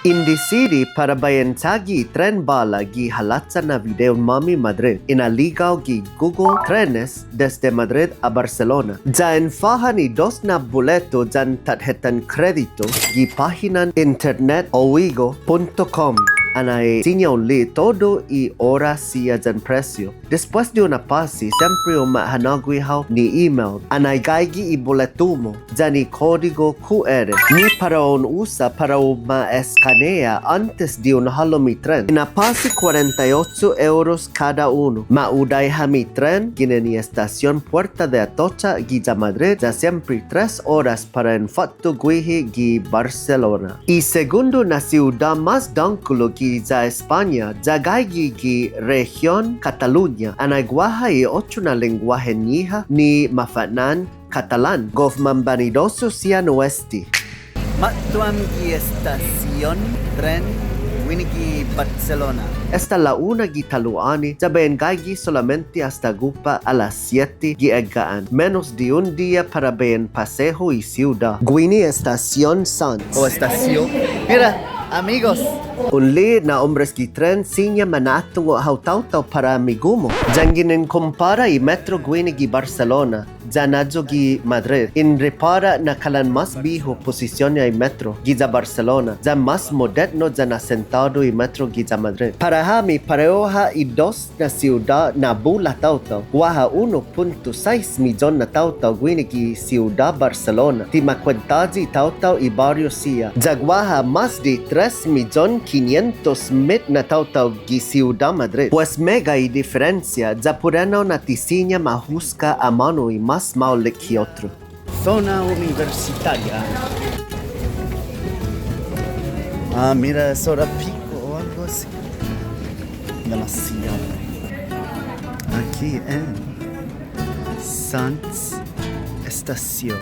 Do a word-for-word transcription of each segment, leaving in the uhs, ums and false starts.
In disidi para bai in chagi i tren bala gi halacha na videon-måmi Madrid, in aligao gi Google Trenes desde Madrid a Barcelona. Ya en fåhan i dos na buletu yan tathettan kredito gi påhinan internet oigo punto com, anai siña un li'e' todu i ora siha yan presio. Despues di un apåsi, siempre u ma hånå'gue hao ni email, anai gaige i buletu-mu, yan i kodigo Q R, ni para un usa para u ma eskanea åntes di un hålom i tren. In apåsi kuarenta i ocho euros kada unu. Ma u dai ham i tren, ginen i estasion Puerta de Atocha giya Madrid, ya siempre tres oras para en fåtto guihi gi Barcelona. I segundo na siudå mås dångkolo giya España, ya gaige gi rehion Kataluña, anai guaha i ocho na lengguahen-ñiha ni mafa'na'an Katalan. Gof manbanidosu siha nu este. Måtto ham gi estasion tren guini gi Barcelona. Esta la una gi talo'åni, ya bai in gaige solamente asta gupa' a las siete gi egga'an. Menos di un dia para bai in paseho i siudå. Guini estasion Sants. O estasion. Mira, amigos. Un li'e' na hombres gi tren siña ma na'tungo' hao taotao para amigu-mu. Yanggen in kompara i metro guini gi Barcelona, yan ayu gi Madrid. In ripåra na kalan mås bihu posision-ña i metro giya Barcelona, yan mås modetno yan asentådu i metro giya Madrid. Para hami, parehu ha' i dos na siudå na bula taotao. Guaha unu punto sais miyon na taotao guini gi siudå Barcelona. Ti ma kuentåyi taotao i barrio siha. Ya guaha mås di tres miyon kinientos mit na taotao gi siudå Madrid. Pues meggai i diferensia, ya put enao na ti siña ma huska amånu i mås maolek ki otro. Zona universitaria. Ah, mira, es hora pico o algo así. Demasiado. Aquí en Sants Estasion.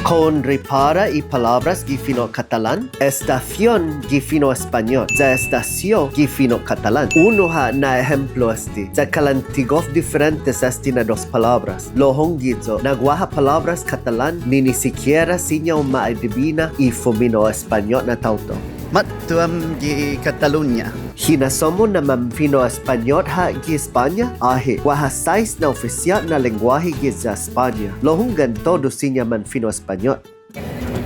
Kao un ripåra i palåbras gi fino' Katalan, estasion gi fino' Españot, ya estasio gi fino' Katalan. Unu ha' na ehemplo este, ya kalan ti gof diferentes este na dos palåbras. Lao hongge yu', na guaha palåbras Katalan ni ni sikiera siña u ma adibina i fumino' Españot na taotao. Måtto ham gi Kataluña. Hinasso-mu na manfino' Españot ha' gi España? Åhe', guaha sais na ofisiåt na lengguahi giya España. Lao hunggan todu siña manfino' Españot.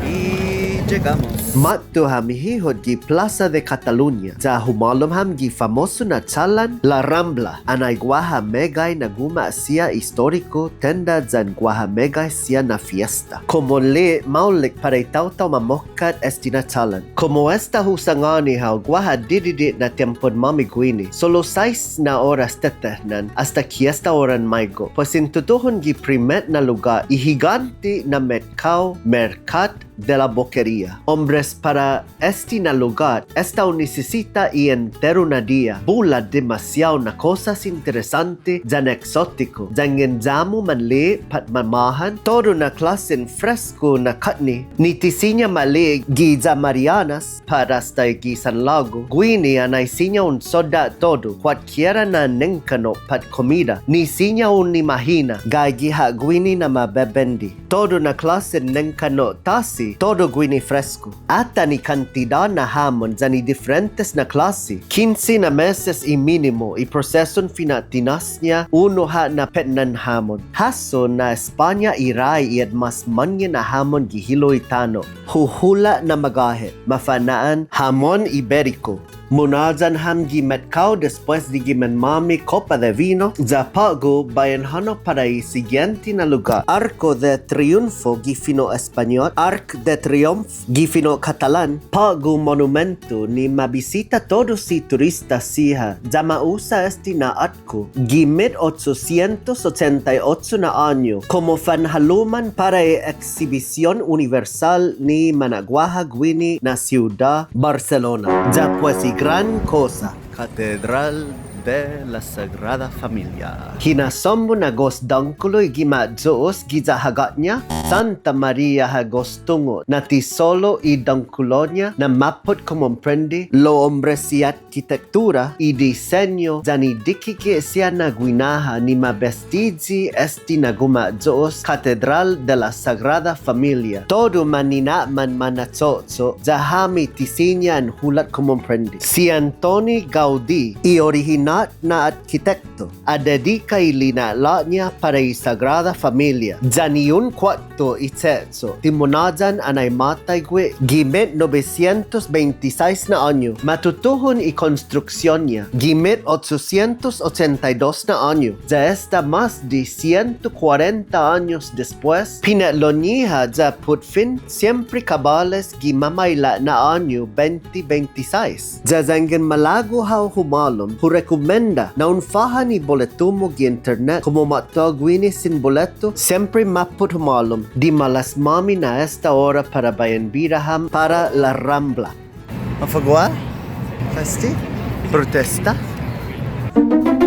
Y llegamos. Måtto ham i hihot gi Plaza de Cataluña, ya humålom ham gi famosu na chalan La Rambla, anai guaha meggai na guma' siha istoriku, tenda yan guaha meggai siha na fiesta. Komu un li'e' maolek para i taotao mamokkat este na chalan. Komu esta hu sangåni hao guaha didide' na tiempon-måmi guini, solo sais na oras tetehnan, asta ki esta oran maigo'. Pues in tutuhon gi primet na lugåt, i higånte na metkao, Mercat de la Boqueria. Hombres, para este na lugåt, esta un nisisita i enteru na dia, bula demasiao na kosas interesånte yan eksåtiku. Yanggen ya-mu manli'e' pat mamåhan, todu na klåsen fresku na kåtne. Ni ti siña ma li'e' giya Marianas, pat asta gi San Lagu. Guini anai siña un sodda' todu, kuatkiera na nengkanno' pat komida. Ni siña un imahina, gaige ha' guini na mabebendi. Todu na klåsen nengkanno' tåsi, todu guini fresku. Atan i kantidåt na hamon yan i diferentes na klåsi. Kinse na meses i minimu i proseson fina'tinas-ña unu ha' na petnan hamon. Hasso na España i rai i mås månnge' na hamon gi hilo' i tano'. Huhula' na magåhet, mafa'na'an hamon Iberiku. Munhåyan ham gi metkao despues di gi manmåmi kopa de vino, ya på'go bai in hånao para i sigiente na lugåt. Arco de Triunfo gi fino' Españot, Arc de Triomphe gi fino' Katalan, på'go monumentu ni ma bisita todu i turista siha, ya ma usa este na åt- ku gi mit ochosientos ochenta i ocho na åñu komu fanhaluman para i Eksibision Universal ni mana'guaha guini na siudå Barcelona. Ya pues i gran kosa. Katedral de la Sagrada Familia. Hinasson-mu na gof dångkolo i gima'yu'os giya Hagåtña, Santa Maria ha gof tungo', na ti solo i dångkolo-ña na mappot kumomprende lao ombres i atkitektura, i diseño, yan i dikike' siha na guinaha ni ma bestiyi este na guma'yu'os Katedral de la Sagrada Familia. Todu manina'man ma na'cho'cho' ya hami ti siña en hulat kumomprende. Si Antoni Gaudí, i orihinåt na atkitekto, a dedika i lina'la'-ña para i Sagrada Familia. Yan i un kuåtto i che'cho' ti munhåyan anai måtai gue' gi mit nobesientos bente i sais na åñu. Ma tutuhon i konstruksion-ña gi mit ochosientos ochenta i dos na åñu. Ya esta mås di siento kuarenta åños despues, pine'lo-ñiha ya put fin siempre kabåles gi mamaila' na åñu bente bente i sais. Ya yanggen malago' hao humålom, hu rekomenda na un fåhan i boletu-mu gi internet, komu måtto hao guini sin boletu, siempre mappot humålom. Di malasmami na esta ora para bai en bira ham para La Rambla. Mafa'gu'å? Festi? Protesta?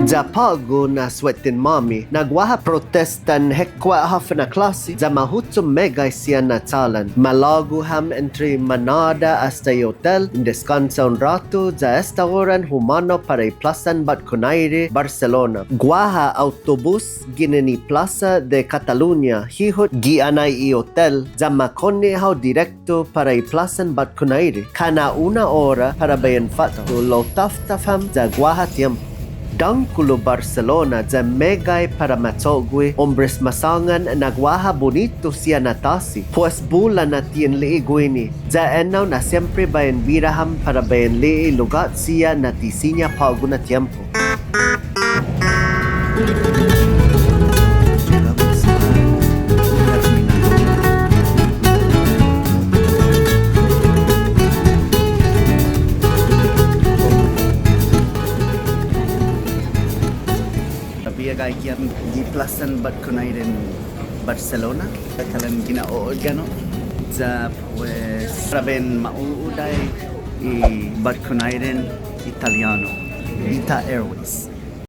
Ya på'go na suetden-måmi, na guaha protestan hekkuat håfa na klåsi, ya mahuchom meggai siha na chalan. Malågu' ham entre manåda asta i hotel, en deskånsa un råtu, ya esta oran humånao para i Plåsan Båtkonaire, Barcelona. Guaha autobus ginen i Plaza de Cataluña, hihot gi anai i hotel, ya ma konne' hao direk to para i Plåsan Båtkonaire, kana' una ora para bai en fåtto, lao taftaf ham ya guaha tiempo. Dångkolo Barcelona ya meggai para ma cho'gue, ombres ma sångan na guaha bunitu siha na tåsi, pues bula na ti en li'e' guini, ya ennao na siempre bai en bira ham para bai en li'e' i lugåt siha na ti siña på'go na tiempo. Tåpia gaige ham gi Plåsan Båtkonairen Barcelona. Kalan gina' o gano'. Ya pues, para bai en ma'u'uda i båtkonairen Italiano, Ita Airways.